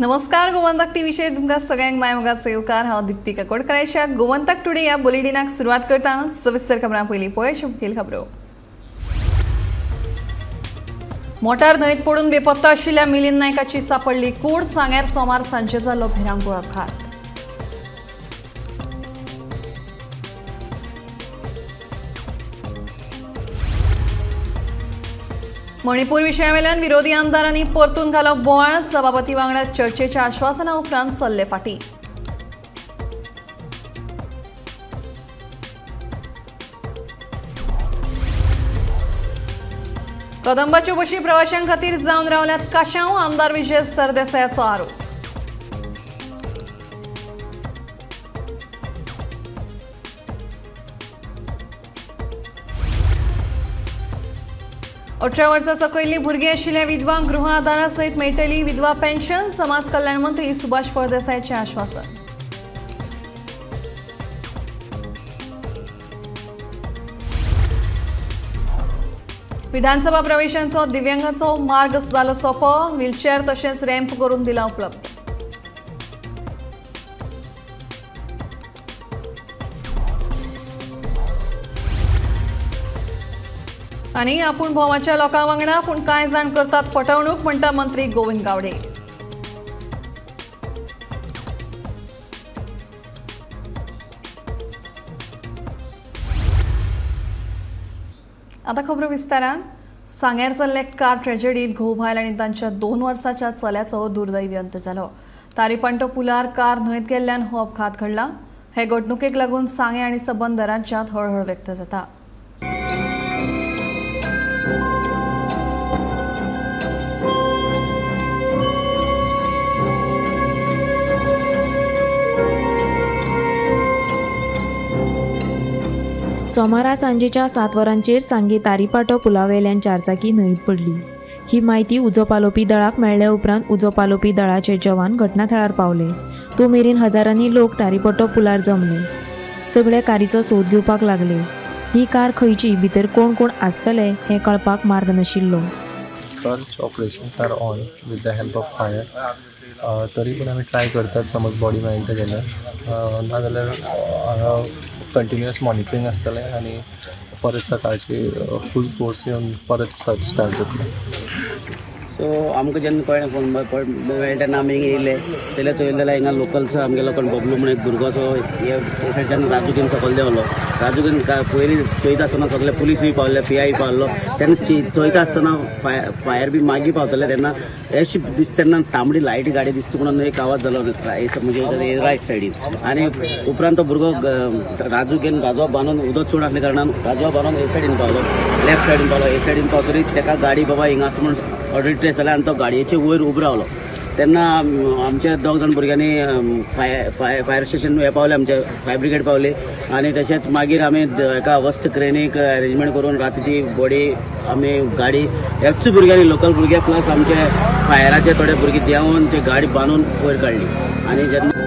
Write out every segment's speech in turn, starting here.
नमस्कार गोमंतक टीव्हीचेर तुमकां सगळ्यांक मायमोगाचो येवकार. हांव दीप्ती काकोडकर. गोमंतक टुडे ह्या बुलेटिनाक सुरवात करता. सविस्तर खबरां पयलीं पळय मुखेल खबरो. मोटार न्हंयत पडून बेपत्ता आशिल्ल्या मिलिंद नायकाची सापडली कूड. सांग्यार सोमार सांजे जाल्लो भिरांकूळ अपघात. मणिपूर विशयावेल्यान विरोधी आमदारांनी परतून घालो बोवाळ. सभापती वांगडा चर्चेच्या आश्वासना उपरांत सल्ले फाटी. कदंबाच्यो बशी प्रवाशां खातीर जावन रावल्यात काशांव. आमदार विजय सरदेसायाचो आरोप. अठरा वर्सां सकयल्ली भुरगीं आशिल्ल्या विधवांक गृह आधारा सयत मेळटली विधवा पेन्शन. समाज कल्याण मंत्री सुभाष फळदेसायाचें आश्वासन. विधानसभा प्रवेशांचो दिव्यांगांचो मार्ग जालो सोपो. व्हीलचेअर तशेंच रॅम्प करून दिला उपलब्ध. आनी आपूण भोवाच्या लोकां वांगडा, पूण कांय जाण करतात फटवणूक म्हणटा मंत्री गोविंद गावडे. आतां खबरो विस्तारान. सांग्यार जाल्ले कार ट्रेजेडीत घोव बायल आनी तांच्या 2 वर्साच्या चल्याचो दुर्दैवी अंत जालो. तारीपांटो पुलार कार न्हंयत गेल्ल्यान हो अपघात घडला. हे घडणुकेक लागून सांगें आनी सबंद राज्यांत हळहळ व्यक्त जाता. सोमारा सांजेच्या 7 वरांचेर सांगे तारीपाटो पुलावेल्यान चारचाकी न्हंयत पडली. ही म्हायती उजो पालोवपी दळाक मेळ्ळे उपरांत उजो पालोवपी दळाचे जवान घटनाथळार पावले. तो मेरेन हजारांनी लोक तारीपाटो पुलार जमले. सगळे कारीचो सोद घेवपाक लागले. ही कार खंयची, भितर कोण कोण आसतले हें कळपाक मार्ग नाशिल्लो. Search operations are on with the help of fire. तरी पण आमी ट्राय करतात समज बॉडी मेळटा जाल्यार, नाजाल्यार हांगा कंटिन्युअस मॉनिटरींग आसतलें आनी परत सकाळची फूल फोर्स येवन परत सर्च स्टार्ट जातलें. सो आमकां जेन्ना कळ्ळें फोन मेळटा तेन्ना आमी हिंगा येयले. जाल्यार चोयलें जाल्यार हिंगा लोकल्स आमगेलो कोण बबलू म्हण एक भुरगो असो हे सायडच्यान राजू घेवन सकयल देंवलो. राजू घेवन पयलीं चोयता आसतना सगळे पुलिसूय पावले, पी I पावलो. तेन्ना चोयता आसतना फायर बी मागीर पावतले तेन्ना अशी दिसता तेन्ना तांबडी लायट गाडी दिसता म्हणून एक आवाज जालो म्हणजे रायट सायडीन. आनी उपरांत तो भुरगो राजू घेवन राजवा बांदून उदक चड आसल्या कारणान राजवा बांदून हे सायडीन पावलो, लेफ्ट सायडीन पावलो. हे सायडीन पावतरी तेका गाडी बाबा हिंगा आसा म्हण ऑलरेडी ट्रेस जाल्या आनी तो गाडयेचे वयर उबो रावलो. तेन्ना आमच्या 2 जाण भुरग्यांनी फायर स्टेशन हे पावले, आमचे फायर ब्रिगेड पावले. आनी तशेंच मागीर आमी एका वस्त क्रेनीक अरेंजमेंट करून रातीची बॉडी आमी गाडी हेच भुरग्यांनी लोकल भुरगे प्लस आमचे फायराचे थोडे भुरगे देंवून ती गाडी बांदून वयर काडली. आनी जेन्ना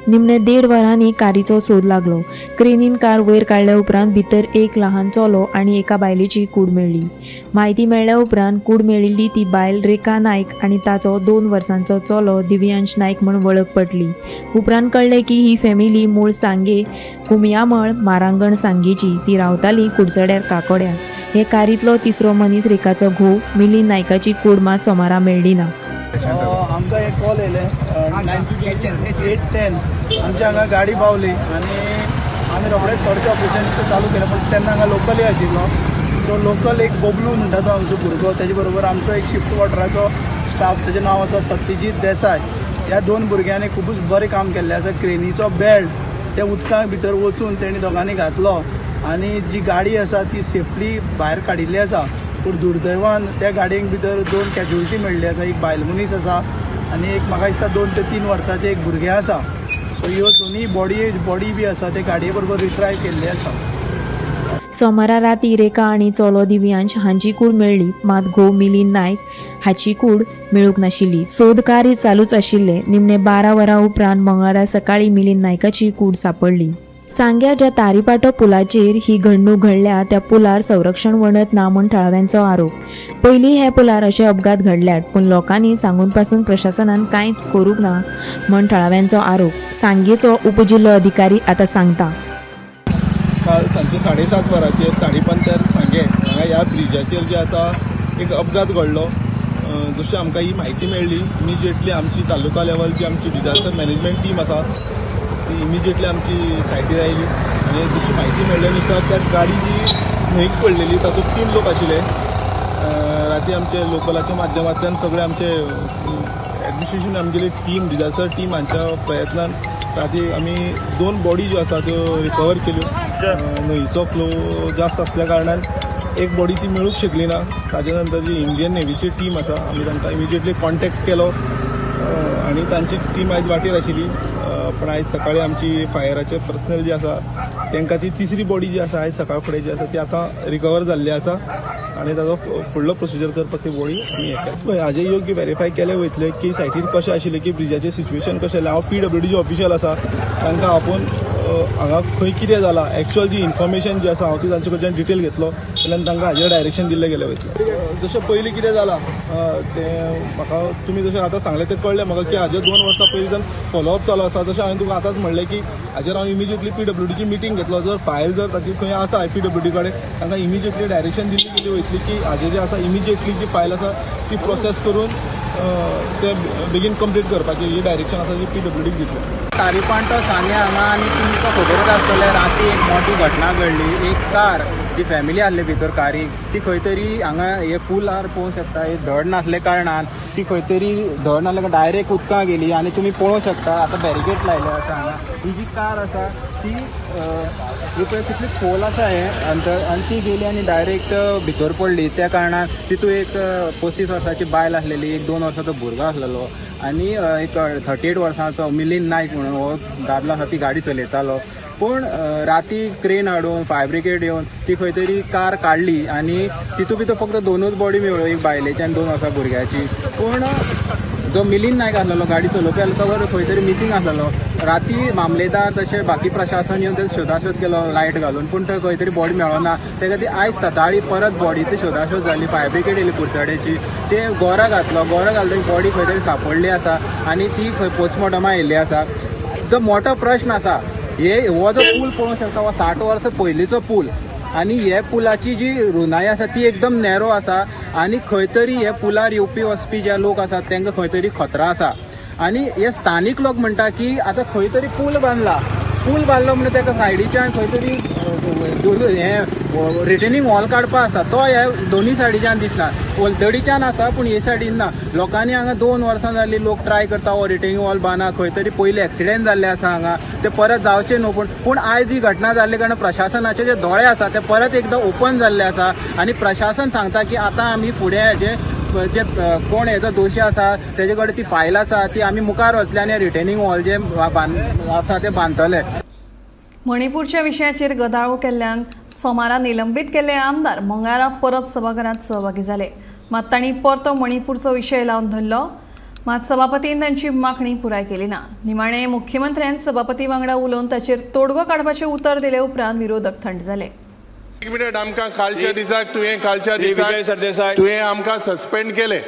निमणे 1.5 वरांनी कारीचो सोद लागलो. क्रेनीन कार वयर काडल्या उपरांत भितर एक लहान चलो आनी एका बायलेची कूड मेळ्ळी. म्हायती मेळ्ळ्या उपरांत कूड मेळिल्ली ती बायल रेखा नायक आनी ताचो 2 वर्सांचो चलो दिव्यांश नायक म्हूण वळख पडली. उपरांत कळ्ळें की ही फॅमिली मूळ सांगे कुमयामळ मारांगण सांगेची. ती रावताली कुडचड्यार काकोड्या. हे कारींतलो तिसरो मनीस रेखाचो घोव मिलिंद नायकाची कूड मात सोमारा मेळ्ळी ना. आमकां एक कॉल येयले 8:10 आमच्या हांगा गाडी पावली आनी आमी रोखडेच सर्च ऑपरेशन चालू केलें. पूण तेन्ना हांगा लोकलय आशिल्लो. सो लोकल एक बबलू म्हणटा तो आमचो भुरगो, तेजे बरोबर आमचो एक शिफ्ट वॉटराचो स्टाफ, तेजें नांव आसा सत्यजीत देसाय. ह्या 2 भुरग्यांनी खुबूच बरें काम केल्लें आसा. क्रेनीचो बेल्ट त्या उदकां भितर वचून तेणी दोगांनी घातलो आनी जी गाडी आसा ती सेफली भायर काडिल्ली आसा. पूण दुर्दैवान त्या गाडयेक भितर 2 कॅज्युअलिटी मेळ्ळी आसा. एक बायल मनीस आसा आनी एक म्हाका दिसता 2 ते 3 वर्साचें एक भुरगें आसा. सो ह्यो दोनूय बॉडी बी आसा ते गाडये बरोबर रिट्रायव केल्ली आसा. सोमारा राती रेखा आनी चलो दिव्यांश हांची कूड मेळ्ळी, मात घोव मिलिंद नायक हाची कूड मेळूंक नाशिल्ली. सोद कार्य चालूच आशिल्लें. निमणे 12 वरां उपरांत मंगळारा सकाळीं मिलिंद नायकाची कूड सापडली. सांग्या ज्या तारीपाटो पुलाचेर ही घडणूक घडल्या त्या पुलार संरक्षण वणत ना म्हूण थळाव्यांचो आरोप. पयलीं हे पुलार अशे अपघात घडल्यात पूण लोकांनी सांगून पासून प्रशासनान कांयच करूंक ना म्हूण थळाव्यांचो आरोप. सांगेचो उपजिल्लो अधिकारी आतां सांगता. काल सांजचे 7:30 वरांचेर तारीपांत्यार सांगे हांगा ह्या ब्रिजाचेर जे आसा एक अपघात घडलो. जशी आमकां ही म्हायती मेळ्ळी इमिजिएटली आमची तालुका लेवल जी आमची डिजास्टर मॅनेजमेंट टीम आसा ती इमिजिएटली आमची सायटीर आयली आनी जशी म्हायती मेळ्ळे नुसार त्या गाडी जी न्हंयक पडलेली तातूंत 3 लोक आशिल्ले. राती आमचे लोकलाच्या माध्यमांतल्यान सगळे आमचे एडमिनिस्ट्रेशन आमगेली टीम डिजास्टर टीम हांच्या प्रयत्नान राती आमी 2 बॉडी ज्यो आसा त्यो रिकवर केल्यो. न्हंयचो फ्लो जास्त आसल्या कारणान एक बॉडी ती मेळूंक शकली ना. ताजे नंतर जी इंडियन नेवीची टीम आसा आमी तांकां इमिजिएटली कॉन्टेक्ट केलो आनी तांची टीम आयज वाटेर आशिल्ली. पण आयज सकाळी आमची फायराचे पर्सनल जे आसा तांकां ती तिसरी बॉडी जी आसा आयज सकाळ फुडें जी आसा ती आतां रिकवर जाल्ली आसा आनी ताजो फुडलो प्रोसिजर करपाक ती बॉडी आमी हें केलें. हाजें योग्य वेरीफाय केलें वयतलें की सायटीर कशें आशिल्लें की ब्रिजाचें सिच्युएशन कशें आसलें. हांव PWDचे ऑफिशियल आसा तांकां आपोवन हांगा खंय कितें जालां एक्चुअल जी इन्फॉर्मेशन जी आसा हांव ती तांचे कडच्यान डिटेल घेतलो जाल्यार तांकां हाजेर डायरेक्शन दिल्लें गेलें वयतलें. जशें पयलीं कितें जालां तें म्हाका तुमी जशें आतां सांगलें तें कळ्ळें म्हाका की हाजेर 2 वर्सां पयलींच्यान फॉलोअप चालू आसा. जशें हांवें तुका आतांच म्हणलें की हाजेर हांव इमिजिएटली PWDची मिटींग घेतलो. जर फायल जर ताची खंय आसा PWD कडेन तांकां इमिजिएटली डायरेक्शन दिल्ली गेली वयतली की हाजेर जे आसा इमिजिएटली जी फायल आसा ती प्रोसेस करून ते बेगीन कंप्लीट करपाची ही डायरेक्शन आसा जी PWDक दितले. तारीपांटो सांगे हांगा आनी तुमकां खबरच आसतलें राती एक मोठी घटना घडली. एक कार जी फॅमिली आहली भितर कारीक ती खंय तरी हांगा हे पुलार पळोवंक शकता हे धड नासले कारणान ती खंय तरी धड नासले डायरेक्ट उदकां गेली आनी तुमी पळोवंक शकता आतां बॅरिकेड लायले आसा हांगा. ही जी कार आसा ती ही पळय कितली खोल आसा हें अंतर आनी ती गेली आनी डायरेक्ट भितर पडली. त्या कारणान तितून एक 35 वर्साची बायल आसलेली, एक 2 वर्साचो भुरगो आसलेलो आनी एक 38 वर्सांचो मिलिंद नायक म्हणून हो दादलो आसा ती गाडी चलयतालो. पूण राती क्रेन हाडून फायर ब्रिगेड येवन ती खंय तरी कार काडली आनी तितूंत भितर फक्त 2च बॉडी मेळ्ळ्यो, एक बायलेची आनी 2 वर्सां भुरग्याची. पूण जो मिलिंद नायक आसलेलो गाडी चलोवपी आसलो तो खंय तरी मिसींग आसलेलो. राती मामलेदार तशें बाकी प्रशासन येवन ते शोधाशोध केलो लायट घालून, पूण थंय खंय तरी बॉडी मेळना. ते खातीर आयज सकाळी परत बॉडी ती शोधाशोध जाली. फायर ब्रिगेड येयली कुडचडेची, ते गोरो घातलो, गोरो घालून बॉडी खंय तरी सांपडली आसा आनी ती खंय पोस्टमॉर्टमा येयल्ली आसा. जो मोठो प्रश्न आसा हे हो जो पूल पळोवंक शकता हो 60 वर्सां पयलींचो पूल आनी हे पुलाची जी रुंदाय आसा ती एकदम नॅरो आसा आनी खंय तरी हे पुलार येवपी वचपी जे लोक आसात तांकां खंय तरी खतरा आसा. आनी हे स्थानीक लोक म्हणटा की आतां खंय तरी पूल बांदला, पूल बांदलो म्हणून ताका सायडीच्यान खंय तरी हें रिटेनिंग वॉल काडपा आसा तो हे दोनूय सायडीच्यान दिसना, पलतडीच्यान आसा पूण हे सायडीन ना. लोकांनी हांगा 2 वर्सां जालीं लोक ट्राय करता हो रिटेनिंग वॉल बांदा, खंय तरी पयलीं एक्सिडेंट जाल्ले आसा हांगा ते परत जावचे न्हू. पूण आयज ही घटना जाल्ले कारणान प्रशासनाचे जे दोळे आसा ते परत एकदां ओपन जाल्ले आसा आनी प्रशासन सांगता की आतां आमी फुडें हेजे जे कोण हेजो दोशी आसा तेजे कडेन ती फायल आसा ती आमी मुखार वतले आनी रिटेनिंग वॉल जे आसा ते बांदतले. मणिपूरच्या विशयाचेर गदाळो केल्ल्यान सोमारा निलंबीत केल्ले आमदार मंगळारा परत सभाघरांत सहभागी जाले. मात तांणी परतो मणिपूरचो विशय लावन धरलो. मात सभापतीन तांची मागणी पुराय केली ना. निमाणे मुख्यमंत्र्यान सभापती वांगडा उलोवन ताचेर तोडगो काडपाचें उतर दिले उपरांत विरोधक थंड जाले. एक मिनट, आमकां कालच्या दिसाक तुवें कालच्या दिसाक तुवें आमकां सस्पेंड केलें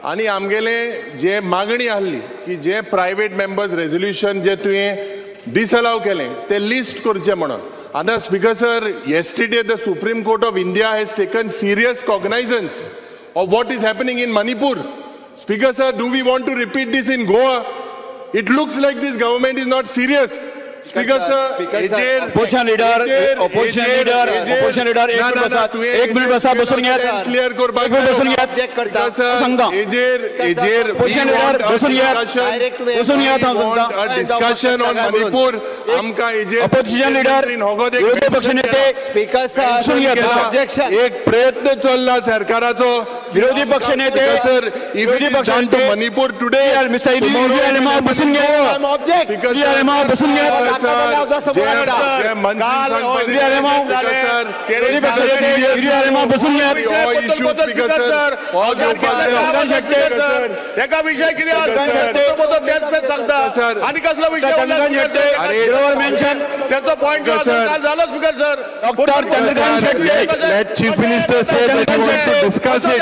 आनी आमगेले जे मागणी आहली की जे प्रायवेट मेंबर्स रेजोल्युशन जे तुवें डिसअलाव केलें ते लिस्ट करचें म्हणून. आतां speaker sir, yesterday the Supreme Court of India has taken serious cognizance of what is happening in Manipur. Speaker sir, do we want to repeat this in Goa? It looks like this government is not serious. Speaker sir, opposition leader, opposition leader, opposition leader, एक minute बसा, बसून घ्या, clear करपाक, एक minute बसून घ्या. एजेर एजेर opposition leader बसून घ्या, बसून घ्या. डिस्कशन ऑन मणिपूर आमकां एजेर ऑपोजिशन लीडर, विरोधी पक्ष नेते, स्पीकर सर, एक प्रयत्न चल्ला सरकाराचो विरोधी पक्ष नेते सर, विरोधी पक्ष नेते मणिपूर टुडे मिस्टर युरी आलेमाव बसून घ्या. युरी आलेमाव बसून घ्या. युरी आलेमाव, विरोधी पक्ष नेते युरी आलेमाव बसून घ्या. एका विषय कितें तेच सांगता आनी कसलो विषय त्याचो पॉयंट झालो. Speaker sir, doctor Chandrakant Shetye, let chief minister say that he wants to discuss it.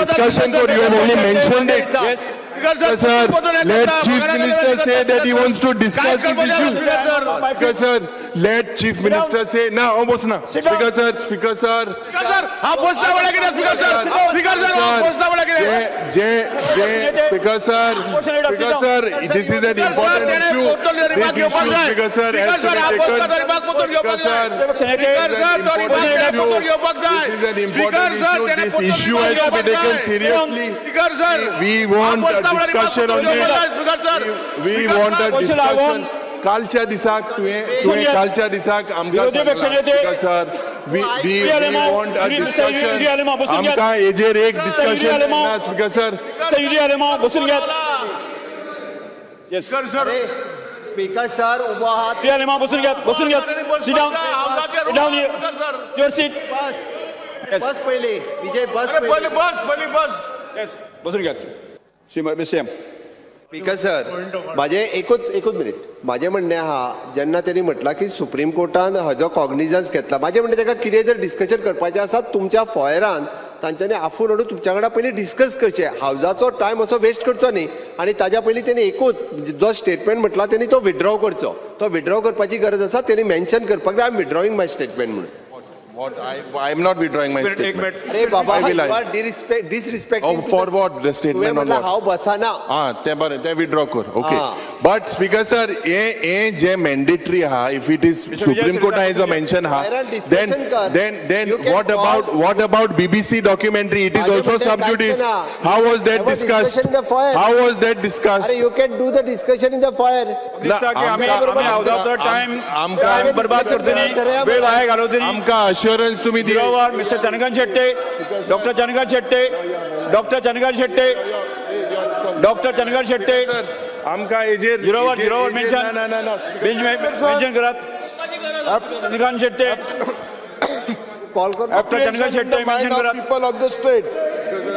Discussion for you have only mentioned it. Yes. Speaker sir, let chief minister say that he wants to discuss this issue. Speaker sir, let chief minister say ना बसना. Speaker sir, speaker sir, हा बसना म्हणल्यार कितें? Speaker sir, speaker sir, हा बसना म्हणल्यार कितें? जे जे speaker sir, speaker sir, this is an important issue. This issue speaker sir has to be taken. Speaker sir, speaker sir, this issue has to be taken seriously. Speaker sir, we want a discussion on this. We want a discussion. कालच्या दिसाक तुवें कालच्या दिसाक आमकां speaker sir, we want a discussion. आमकां हेजेर एक discussion ना. स्पीकर सर, युरी आलेमाव बसून घ्या. स्पीकर सर, स्पीकर सर उभो आहात. युरी आलेमाव बसून घ्या, बसून घ्या. Sit down, sit down your seat. बस बस पहिले विजय, बस पहिले, बस पहिले, बस. येस, बसून घ्या. स्पीकर सर, माझे एकूच मिनिट. माझे म्हणणें आहा, जेन्ना तेणी म्हटलां की सुप्रीम कोर्टान हाजो कॉग्निजन्स घेतला, म्हाजें म्हणणें ताका कितें जर डिस्कशन करपाचें आसा तुमच्या फॉयरान तांच्यांनी आफोवन हाडून तुमच्या वांगडा पयलीं डिस्कस करचें. हावजाचो टायम असो वेस्ट करचो न्ही. आनी ताज्या पयलीं तेणी एकूच जो स्टेटमेंट म्हटला तेणी तो विड्रॉ करचो. तो विड्रॉ करपाची गरज आसा. तेणी मेन्शन करपाक जाय I am withdrawing my statement म्हणून. What? I am not withdrawing my statement. अरे बाबा, you are disrespecting. Oh, for what? The statement on what? हांव बसना. हां, तें बरें, तें विड्रॉ कर. ओके. बट स्पीकर सर, हे जे मॅन्डेटरी आहा, if it is supreme कोर्टान हेजो मेन्शन आहा, then then then what about, what about BBC documentary? It is also sub judice. How was that discussed? How was that discussed? अरे, you can do the discussion in the foyer. आमी हावजाचो time बर्बाद करचो न्ही, वेळ वाया घालोवचो न्ही. आमकां assurance तुम्ही दिली. Mister Chandrakant Shetye, doctor Chandrakant Shetye, doctor Chandrakant Shetye, doctor Chandrakant Shetye, आमकां हेजेर झिरोवर झिरोवर मेन्शन मेन्शन करात. चंद्रकांत शेट्टे कॉल कर. डॉक्टर चंद्रकांत शेट्टे मेन्शन करात. People of the state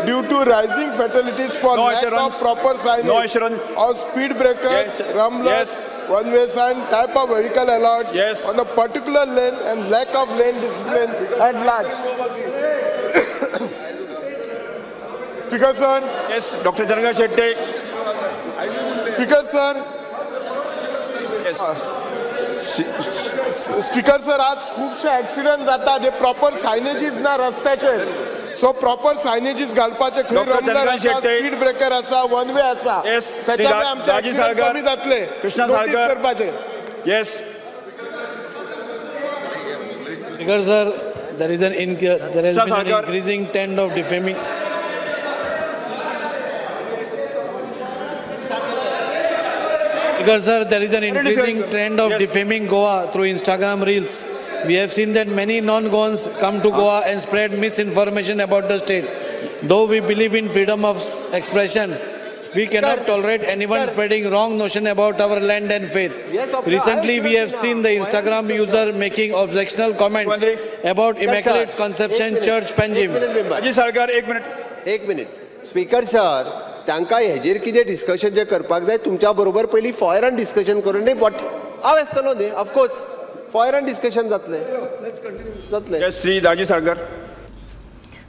due to rising fatalities for no lack assurance, of proper signage, no assurance of speed breakers, yes, rumblers, yes, one-way sign, type of vehicle allowed, yes, on a particular lane and lack of lane discipline at large. Speaker sir. Yes, Dr. Chandrakant Shetye. Speaker sir. Yes. Speaker sir, आज खुबशे accident जातात, हे proper सायनेजीस ना रस्त्याचेर. So proper सायनेजीस घालपाचे. खंय रंगलर आसा, speed breaker आसा, वन वे आसा, त्याच्यामुळे आमचे ऍक्सिडंट कमी जातले. नोटीस करपाचे. Yes. Speaker sir, there is an there has been an increasing trend of defaming. Speaker sir, there is an increasing trend of defaming Goa through Instagram reels. We have seen that many non-Goans come to Goa and spread misinformation about the state. Though we believe in freedom of expression, we cannot tolerate anyone spreading wrong notion about our land and faith. Recently, we have seen the Instagram user making objectionable comments about Immaculate Conception Church, Panjim. Ajit Sarkar, एक minute. एक minute. Speaker sir, तांकां हेजेर कितें discussion जें करपाक जाय तुमच्या बरोबर पयलीं फॉयरान डिस्कशन करून न्ही, बट हांव आसतलो न्ही, ऑफकोर्स फॉयरान डिस्कशन जातलें जातलें. श्री दाजी साळकर.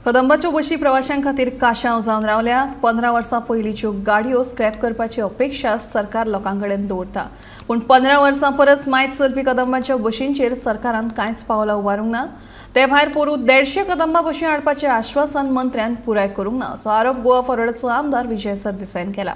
कदंबाच्यो बशी प्रवाशां खातीर काशांव जावन रावल्या. 15 वर्सां पयलींच्यो गाडयो स्क्रॅप करपाची अपेक्षा सरकार लोकां कडेन दवरता, पूण 15 वर्सां परस मायत चलपी कदंबाच्या बशींचेर सरकारान कांयच पावलां उबारूंक ना. ते भायर पोरूं 150 कदंबा बशी हाडपाचें आश्वासन मंत्र्यान पुराय करूंक ना, असो आरोप गोवा फॉरवर्डाचो आमदार विजय सरदेसायान केला.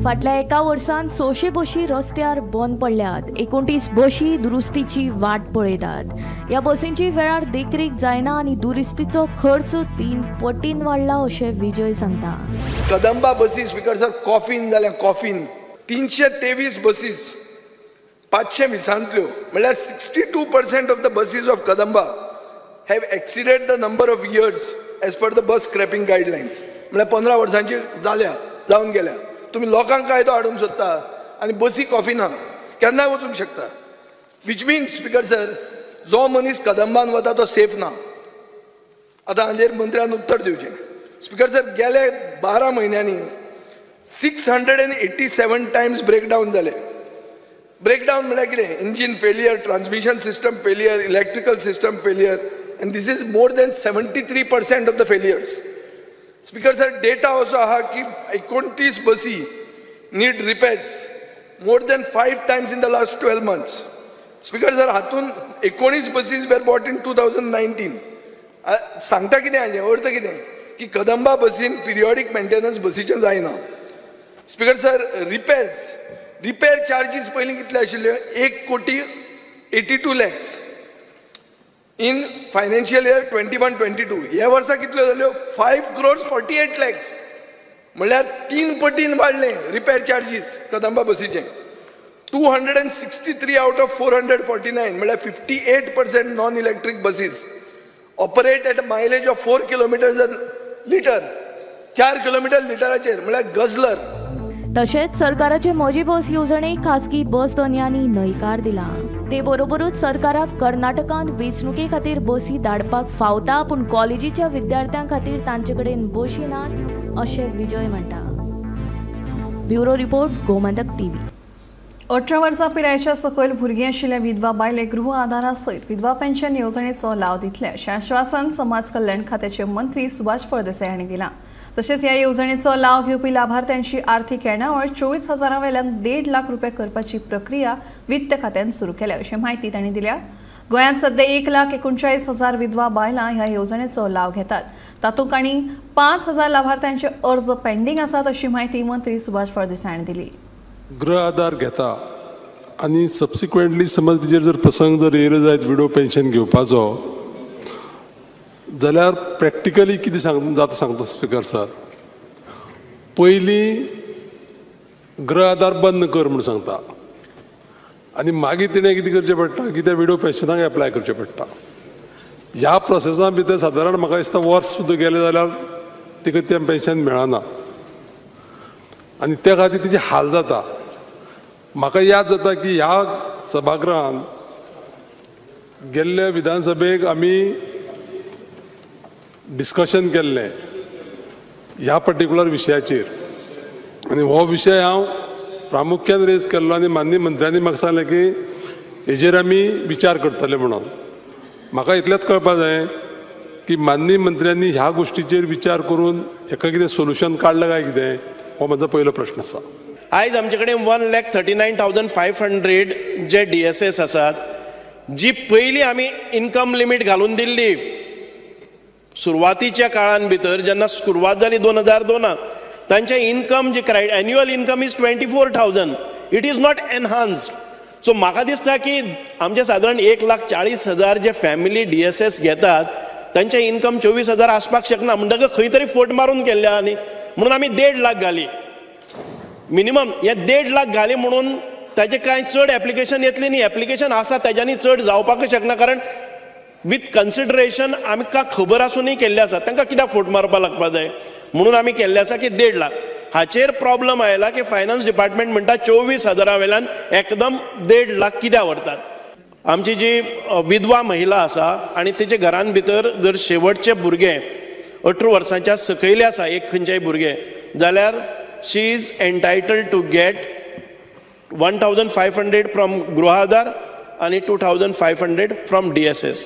फाटल्या एका वर्सान 600 बशी रस्त्यार बंद पडल्यात. 29 बशी दुरुस्तीची वाट पळयतात. ह्या बसींची वेळार देखरेख जायना आनी दुरुस्तीचो खर्च 3 पटीन वाडला अशें विजय सांगता. कदंबा बसी स्पीकर सर कॉफीन जाल्या, कॉफीन 323 बसीस 520 म्हणल्यार 62% of the buses of Kadamba have exceeded the number of years as per the bus scrapping guidelines. म्हणल्यार 15 वर्सांची जाल्या जावन गेल्या. तुमी लोकांक कायदो हाडूंक सोदता आनी बसी कॉफी ना, केन्नाय वचूंक शकता. Which means speaker sir, जो मनीस कदंबान वता तो सेफ ना. आतां हाजेर मंत्र्यान उत्तर दिवचें. स्पीकर सर, गेले 12 म्हयन्यांनी 687 टायम्स ब्रेकडावन जाले. ब्रेकडावन म्हणल्यार कितें? Engine failure, transmission system failure, electrical system failure, and this is more than 73% of the failures. Speaker sir, data असो आहा की 29 बसी need repairs more than 5 times in the last 12 months. Speaker sir, हातून 19 buses were bought in 2019. सांगता कितें हाजें अर्थ कितें की कदंबा बसीन पिरियॉडीक मेंटेनन्स बसीचें जायना. Speaker sir, repairs repair charges पयलीं कितले आशिल्ले? 1,82,00,000 इन फायनान्शियल इयर 21-22. ह्या वर्सा कितल्यो जाल्यो? 5,48,00,000. म्हणल्यार 3 पटीन वाडलें रिपेर चार्जीस कदंबा बसीचें. 263 out of 449 म्हणल्यार 58% non electric buses operate at a mileage of 4 kilometres a litre. 4 kilometre लिटराचेर म्हणल्यार गजलर. तशेंच सरकाराचे म्हजी बस येवजणेक खासगी बस धनयांनी न्हयकार दिला. ते बरोबरूच सरकाराक कर्नाटकांत वेंचणुके खातीर बसी धाडपाक फावता, पूण कॉलेजीच्या विद्यार्थ्यां खातीर तांचे कडेन बशी नात अशें विजय म्हणटा. Bureau report, Gomantak TV. 18 वर्सां पिरायेच्या सकयल भुरगीं आशिल्ल्या विधवा बायलेक गृह आधारा सयत विधवा पेन्शन येवजणेचो लाव दितले अशें आश्वासन समाज कल्याण खात्याचे मंत्री सुभाष फळदेसाय हांणी दिलां. तशेंच ह्या येवजणेचो लाव घेवपी लाभार्थ्यांची आर्थीक येणावळ 24,000 वयल्यान 1.5 लाख रुपया करपाची प्रक्रिया वित्त खात्यान सुरू केल्या अशी म्हायती तांणी दिल्या. गोंयांत सध्या 1,39,000 विधवा बायलां ह्या येवजणेचो लाव घेतात. तातूंत आनी 5,000 लाभार्थ्यांचे अर्ज पेंडींग आसात अशी म्हायती मंत्री सुभाष फळदेसाय हांणी दिली. गृह आधार घेता आनी सबसिक्वेंटली समज तिजेर जर प्रसंग जर येयलो जायत विडो पेन्शन घेवपाचो जाल्यार प्रॅक्टिकली कितें सांग जाता सांगता स्पीकर सर. पयलीं गृह आधार बंद कर म्हूण सांगता आनी मागीर तिणें कितें करचें पडटा की त्या विडो पेन्शनाक एप्लाय करचें पडटा. ह्या प्रोसेसा भितर सादारण म्हाका दिसता वर्स सुद्दां गेलें जाल्यार तिका तें पेन्शन मेळना आनी त्या खातीर तिचे हाल जाता. म्हाका याद जाता की ह्या सभागृहान गेल्ले विधानसभेक आमी डिस्कशन केल्लें ह्या पर्टिक्युलर विशयाचेर आनी हो विशय हांव प्रामुख्यान रेज केल्लो आनी माननीय मंत्र्यांनी म्हाका सांगलें की हेजेर आमी विचार करतले म्हणून. म्हाका इतलेंच कळपा जाय की माननीय मंत्र्यांनी ह्या गोश्टीचेर विचार करून हेका कितें सोल्युशन काडलां काय कितें हो म्हजो पयलो प्रश्न आसा. आयज आमचे कडेन 1,39,500 जे डी एस एस आसात, जी पयलीं आमी इनकम लिमीट घालून दिल्ली सुरवातीच्या काळान भितर जेन्ना सुरवात जाली 2002 तांचे income J annual income is 24,000, it is not enhanced. So म्हाका दिसता की आमचे सादारण 1,40,000 जे फॅमिली डी एस एस घेतात तांचे इनकम 24,000 आसपाक शकना, म्हणटकच खंय तरी फोट मारून केल्ले आनी म्हणून आमी 1.5 लाख घाली मिनिमम. हे 1.5 लाख घाली म्हणून ताजे कांय चड एप्लिकेशन येतली न्ही, एप्लिकेशन आसा तेज्यानी चड जावपाकच शकना, कारण विथ कन्सिडरेशन आमकां खबर आसुनूय केल्लें आसा तांकां कित्याक फोट मारपाक लागपा जाय म्हणून आमी केल्लें आसा की 1.5 लाख. हाचेर प्रॉब्लम आयला की फायनान्स डिपार्टमेंट म्हणटा 24,000 वयल्यान एकदम 1.5 लाख कित्याक व्हरतात. आमची जी विधवा महिला आसा आनी तिचे घरान भितर जर शेवटचे भुरगें 18 वर्सांच्या सकयले आसा एक खंयचेय भुरगें जाल्यार she is entitled to get 1,500 from Gruha Aadhar आनी 2,500 from D S S.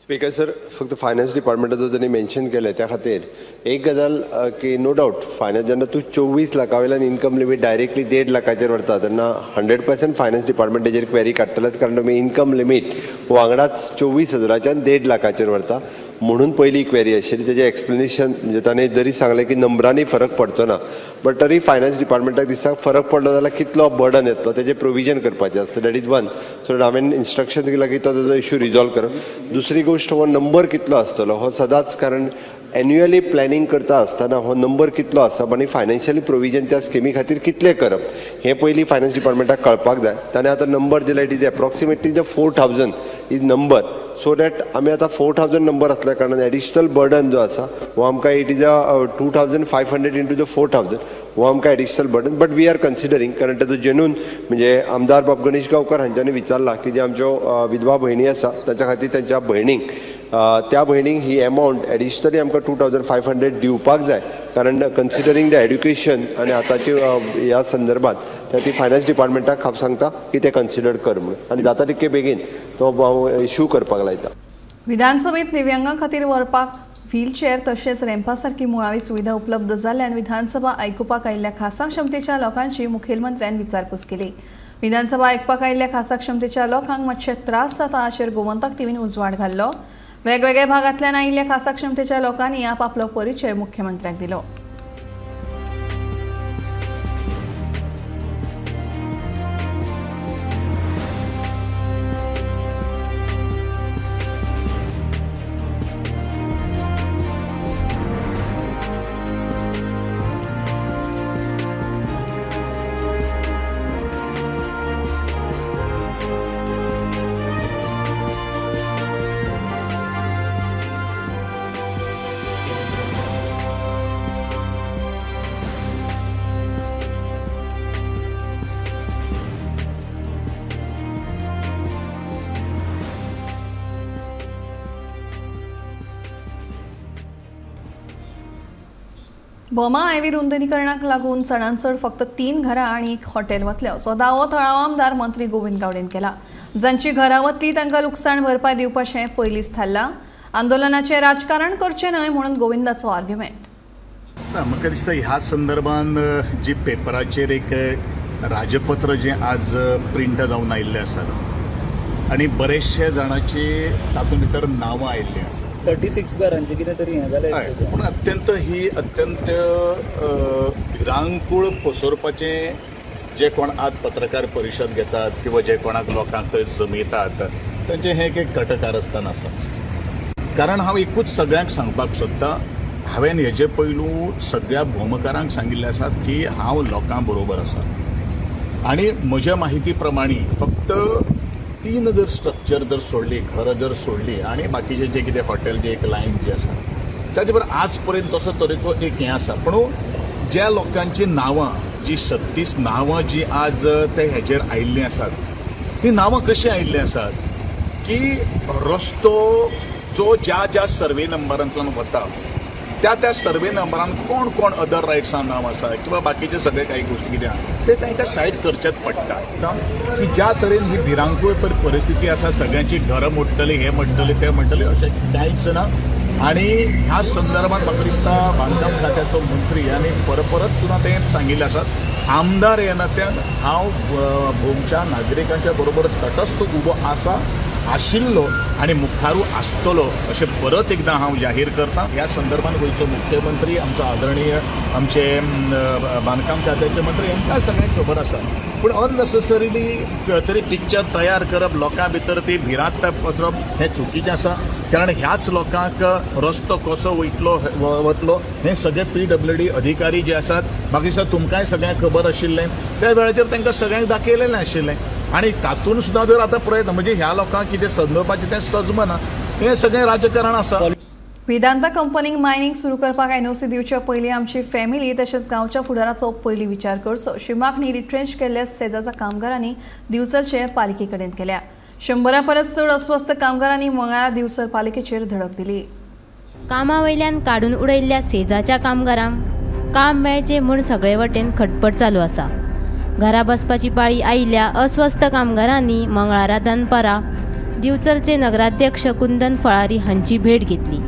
Speaker sir, फक्त फायनान्स डिपार्टमेंटाचो तेणी मेन्शन केलें त्या खातीर एक गजाल की नो डावट फायनान्स जेन्ना तूं 24 लाखा वयल्यान इनकम लिमीट डायरेक्टली 1.5 लाखाचेर व्हरता तेन्ना 100% फायनान्स डिपार्टमेंट तेजेर क्वेरी काडटलेच, कारण तुमी इनकम लिमीट वांगडाच 24,000च्यान 1.5 लाखाचेर व्हरता म्हणून पयली क्वेरी आशिल्ली. तेजें एक्सप्लेनेशन म्हणजे ताणें जरी सांगलें की नंबरांनी फरक पडचो ना, बट तरी फायनान्स डिपार्टमेंटाक दिसता फरक पडलो जाल्यार कितलो बर्डन येतलो तेजें प्रोविजन करपाचें आसता. That is one. So हांवें इन्स्ट्रक्शन दिलां की तो तेजो इशू रिजॉल्व कर. दुसरी गोश्ट हो नंबर कितलो आसतलो हो सदांच, कारण एन्युअली प्लॅनिंग करता आसतना हो नंबर कितलो आसप आनी फायनान्शियली प्रोविजन त्या स्किमी खातीर कितलें करप हें पयलीं फायनान्स डिपार्टमेंटाक कळपाक जाय. ताणें आतां नंबर दिला, it is approximately the 4000 is number, so that आमी आतां 4000 नंबर आसल्या कारणान एडिशनल बर्डन जो आसा हो आमकां it is a 2500 into the 4000 हो आमकां additional burden, but we are considering. कारण ताजो जेन्यून म्हणजे आमदार बाब गणेश गांवकर हांच्यांनी विचारला की जे आमच्यो विधवा भयणी आसा ताच्या खातीर तांच्या भयणींक त्या भयणींक ही एमावंट एडिशनली आमकां 2500 दिवपाक जाय, कारण कन्सिडरींग the education आनी आतांचे ह्या संदर्भात ती फायनान्स डिपार्टमेंटाक हांव सांगता की ते कन्सिडर कर म्हणून आनी जाता तितके बेगीन तो हांव इशू करपाक लायता. विधानसभेत दिव्यांगां खातीर व्हरपाक व्हीलचेअर तशेंच रॅम्पा सारकी मुळावी सुविधा उपलब्ध जाल्ल्यान विधानसभा आयकुपाक आयिल्ल्या खासा क्षमतेच्या लोकांची मुखेलमंत्र्यान विचारपूस केली. विधानसभा आयकुपाक आयिल्ल्या खासा क्षमतेच्या लोकांक मातशे त्रास जाता अशेर गोमंतक टीव्हीन उजवाड घाल्लो. वेगवेगळ्या भागांतल्यान आयिल्ल्या खासा क्षमतेच्या लोकांनी आपआपलो परिचय मुख्यमंत्र्याक दिलो. भोमा हायवे रुंदीकरणाक लागून चडांत चड फक्त 3 घरां आनी एक हॉटेल वतले असो दावो थळावो आमदार मंत्री गोविंद गावडेन केला. जांची घरां वतली तांकां लुकसाण भरपाय दिवपाचें पयलींच थारलां. आंदोलनाचें राजकारण करचें न्हय म्हणून गोविंदाचो आर्ग्युमेंट. म्हाका दिसता ह्या संदर्भान जी पेपराचेर एक राजपत्र जें आज प्रिंट जावन आयिल्लें आसा आनी बरेचशे जाणांची तातूंत भितर नांवां आयिल्लीं आसा. 36 घरांचे कितें तरी हें जालें, पूण अत्यंत ही अत्यंत भिरांकूळ पसरपाचें जे कोण आज पत्रकार परिशद घेतात किंवा जे कोणाक लोकांक थंय जमयतात तांचें हें एक घटकारस्थान आसा. कारण हांव एकूच सगळ्यांक सांगपाक सोदतां, हांवें हेजे पयलू सगळ्या भोवमकारांक सांगिल्लें आसात की हांव लोकां बरोबर आसा आनी म्हज्या माहिती प्रमाणे फक्त 3 जर स्ट्रक्चर जर सोडली, घरां जर सोडली आनी बाकीचे जे कितें हॉटेल जे एक लायन जी आसा ताजे बरोबर आज पर्यंत तसो तरेचो एक हें आसा. पूण ज्या लोकांची नांवां जी 36 नांवां जी आज ते हेजेर आयिल्लीं आसात ती नांवां कशीं आयिल्लीं आसात की रस्तो जो ज्या ज्या सर्वे नंबरांतल्यान वता त्या त्या सर्वे नंबरान कोण कोण अदर रायट्सान नांव आसा किंवा बाकीचे सगळे काही गोष्टी कितें आहा ते तांकां सायड करचेच पडटा. की ज्या तरेन ही भिरांकूळ परिस्थिती आसा, सगळ्यांची घरां मोडटली, हें म्हणटले तें म्हणटले अशें कांयच ना. आनी ह्या संदर्भात म्हाका दिसता बांदकाम खात्याचो मंत्री आनी परत सुद्दां तें सांगिल्लें आसा, आमदार ह्या नात्यान हांव भोमच्या नागरिकांच्या बरोबर तटस्थ उबो आसा, आशिल्लो आनी मुखारू आसतलो अशें परत एकदां हांव जाहीर करता. ह्या संदर्भात गोंयचो मुख्यमंत्री, आमचो आदरणीय आमचे बांदकाम खात्याचे मंत्री हांकां सगळ्यांक खबर आसा. पूण अननेसेसरीली तरी पिक्चर तयार करप, लोकां भितर ती भिरांत पसरप हें चुकीचें आसा. कारण ह्याच लोकांक रस्तो कसो वयतलो वतलो हें सगळे PWD अधिकारी जे आसात म्हाका दिसता तुमकांय सगळ्यांक खबर आशिल्लें, त्या वेळाचेर तांकां सगळ्यांक दाखयलेलें आशिल्लें. आनी तातूंत सुद्दां जर आतां प्रयत्न म्हणजे ह्या लोकांक कितें समजोवपाचें तें सजमना, हें सगळें राजकारण आसा. वेदांता कंपनीक मायनिंग सुरू करपाक एनओसी दिवचे पयलीं आमची फॅमिली तशेंच गांवच्या फुडाराचो पयलीं विचार करचो अशी मागणी रिट्रेंच केल्ल्या सेजाच्या कामगारांनी दिवचलचे पालिके कडेन केल्या. 100 परस चड अस्वस्थ कामगारांनी मंगळारा दिवचल पालिकेचेर धडक दिली. कामा वयल्यान काडून उडयल्ल्या सेजाच्या कामगारांक काम मेळचें म्हूण सगळे वटेन खटपट चालू आसा. घरा बसपाची पाळी आयिल्ल्या अस्वस्थ कामगारांनी मंगळारा दनपारा दिवचलचे नगराध्यक्ष कुंदन फळारी हांची भेट घेतली.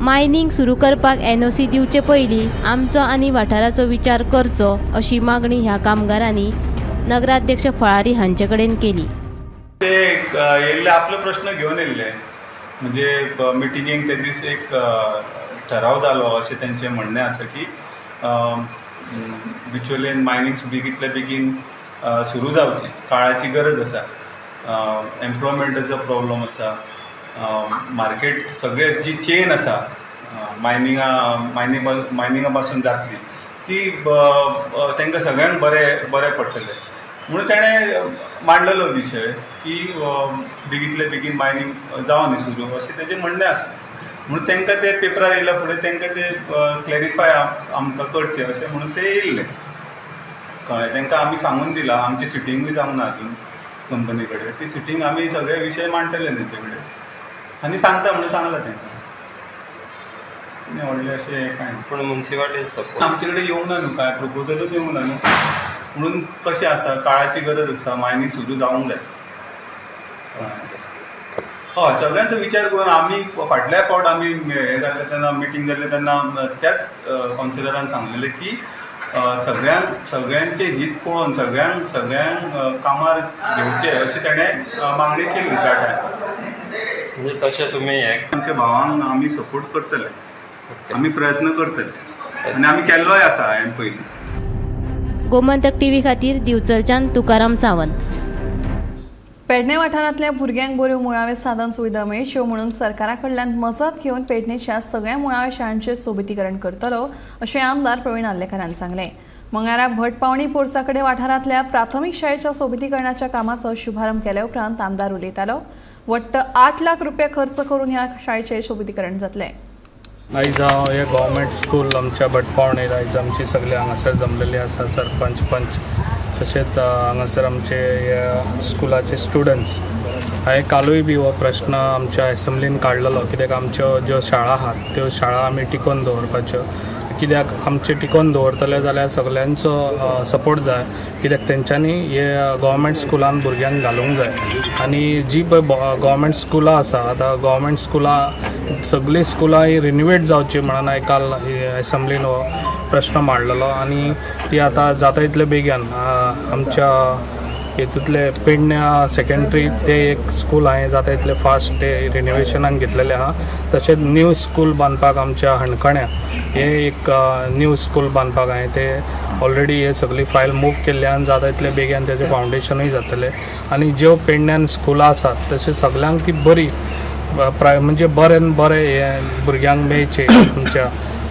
मायनिंग सुरू करपाक एनओसी दिवचे पयलीं आमचो आनी वाठाराचो विचार करचो अशी मागणी ह्या कामगारांनी नगराध्यक्ष फळारी हांचे कडेन केली. ते येयल्ले आपले प्रश्न घेवन येयल्ले, म्हणजे मिटिंगेक ते दीस एक ठराव जालो अशें तेंचें म्हणणें आसा की बिचोलेन मायनिंग बेगींतल्या बेगीन सुरू जावची, काळाची गरज आसा. एम्प्लॉयमेंटाचो प्रॉब्लम आसा, मार्केट सगळे जी चेन आसा मायनिंगा मायनिंगा पासून जातली ती तांकां सगळ्यांक बरें बरें पडटलें म्हणून ताणें मांडलेलो विशय की बेगींतले बेगीन मायनींग जावं न्ही सुरू अशें तेजें म्हणणें आसा. म्हणून तांकां ते पेपरार येयल्या फुडें तांकां ते क्लॅरिफाय आमकां करचें अशें म्हणून ते येयल्ले. कळ्ळें, तांकां आमी सांगून दिलां, आमची सिटींगूय जावंक ना अजून कंपनी कडेन, ती सिटींग आमी सगळे विशय मांडटले तेंचे कडेन आनी सांगता म्हणून सांगलां तांकां. व्हडलें अशें कांय ना. पूण मुन्सिपालिटी सपोर्ट आमचे कडेन येवंक ना न्हू, कांय प्रपोजलूच येवंक ना न्हू. म्हणून कशें आसा, काळाची गरज आसा, मायनींग सुरू जावंक जाय. हय, सगळ्यांचो विचार करून आमी फाटल्या फावट आमी हें जाल्लें तेन्ना, मिटींग जाल्लें तेन्ना त्याच कावन्सिलरान सांगलेलें की सगळ्यांक सगळ्यांचें हीत पळोवन सगळ्यांक सगळ्यांक कामार घेवचें अशें ताणें मागणी केल्ली त्या टायमार. म्हणजे तशें तुमी हे आमच्या भावांक आमी सपोर्ट करतले, आमी प्रयत्न करतले आनी आमी केल्लोय आसा हांवें पयलीं. गोमंतक टीव्ही खातीर दिवचलच्यान तुकाराम सावंत. पेडणे वाठारांतल्या भुरग्यांक बऱ्यो मुळावे साधन सुविधा मेळच्यो म्हणून सरकारा कडल्यान मजत घेवन पेडणेच्या सगळ्या मुळाव्या शाळांचें सोबितीकरण करतलो अशें आमदार प्रवीण आर्लेकारान सांगलें. मंगळारा भटपावणी पोरसाकडे वाठारांतल्या प्राथमीक शाळेच्या सोबितीकरणाच्या कामाचो शुभारंभ केल्या उपरांत आमदार उलयतालो. वट्ट 8 लाख रुपया खर्च करून ह्या शाळेचें सोबितीकरण जातलें. आयज हांव हे गव्हर्मेंट स्कूल आमच्या भटपावणेर आयज आमची सगळे हांगासर जमलेली आसा, सरपंच पंच तशेंच हांगासर आमचे स्कुलाचे स्टुडंट्स. हांवें कालूय बी हो प्रश्न आमच्या एसेंब्लीन काडलेलो, कित्याक आमच्यो ज्यो शाळा आहात त्यो शाळा आमी टिकोवन दवरपाच्यो, कित्याक आमचे टिकोवन दवरतले जाल्यार सगल्यांचो सपोर्ट जाय, कित्याक तेंच्यांनी हे गव्हर्मेंट स्कुलान भुरग्यांक घालूंक जाय. आनी जी पळय गव्हर्मेंट स्कुलां आसा, आतां गव्हर्मेंट स्कुलां सगळीं स्कुलां ही रिनोवेट जावची म्हणून हांवें काल एसेंब्लीन हो प्रश्न मांडलेलो आनी ती आतां जाता तितले बेगीन आमच्या हेतूंतले पेडण्या सेकेंडरी ते एक स्कूल हांवें जाता तितले फास्ट ते रिनोवेशनाक घेतलेलें आहा. तशेंच न्यू स्कूल बांदपाक आमच्या हणखण्या हे एक न्यू स्कूल बांदपाक हांवें ते ऑलरेडी हे सगळी फायल मूव केल्ल्यान जाता तितले बेगीन तेजें फावंडेशनूय जातलें. आनी ज्यो पेडण्यान स्कुलां आसात तशें सगल्यांक ती बरी म्हणजे बरें बरें हें भुरग्यांक मेळचें आमच्या,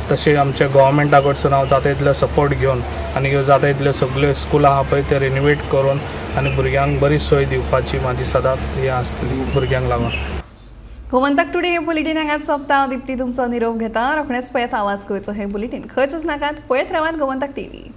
तशें आमच्या गव्हर्मेंटा कडसून हांव जाता तितलो सपोर्ट घेवन आनी ह्यो जाता तितल्यो सगल्यो स्कुलां आहा पळय त्यो रिनोवेट करून आनी भुरग्यांक बरी सोय दिवपाची म्हाजी सदांच हें आसतली भुरग्यांक लागून. गोमंतक टुडे हे बुलेटीन हांगाच सोंपता. दीप्ती तुमचो निरोप घेता. रोखडेंच पळयात आवाज गोंयचो हे बुलेटीन. खंयच नाकात, पळयत रावात गोमंतक टीव्ही.